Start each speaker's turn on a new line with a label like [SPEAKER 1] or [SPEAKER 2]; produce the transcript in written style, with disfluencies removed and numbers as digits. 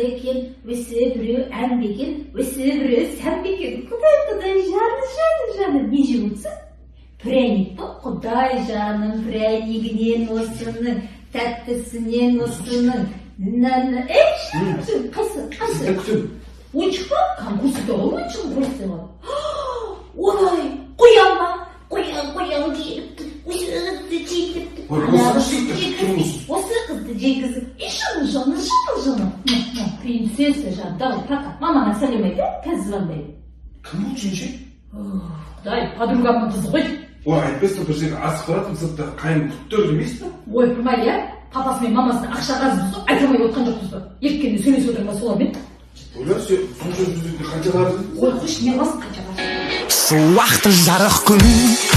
[SPEAKER 1] Екен, өсі біреу ән бе екен, өсі біреу сән бе екен? Құдай, құдай, жаны, жаны, жаны, не жеп отырсың? Пряник па? Құдай, жаным, прянигінен осының, тәттісінен осының. Ей, жаным, жаным, қайсы, қайсы?
[SPEAKER 2] Күтемін.
[SPEAKER 1] Ойыншық па? Конкурста ғой, ойыншығын көрсете ғой. Ой, қоян ба? Қоян, қоян келіпті, осы қызды жегізіпті.
[SPEAKER 2] Ой,
[SPEAKER 1] Ана
[SPEAKER 2] осы
[SPEAKER 1] қызды
[SPEAKER 2] жігіт
[SPEAKER 1] жегізіп, осы қызды жегізіп. Ей, жаным, жаным, жаным, жаным. На, на, принцесса, жаным, давай, пока. Мамаңа сәлем айт, иә? Қазір звондаймын.
[SPEAKER 2] Кім ол жеңше?
[SPEAKER 1] Құдай, подругамның қызы ғой.
[SPEAKER 2] Ой, айтпайсың, бір жерге асып баратырмын, сыртта қайын күтіп тұр демейсің ба?
[SPEAKER 1] Ойпырмай, иә? Папасы мен мамасына ақша қарызбыз ғой, айта алмай отқан жоқпыз ба? Еріккенде сөйлесіп отырмын ба солармен?
[SPEAKER 2] Ойла, сен сонша жүзінде қанша қарыз едің?
[SPEAKER 1] Ой, қойшы, не қыласың, қанша қарыз?
[SPEAKER 3] Шуақты жарық күн.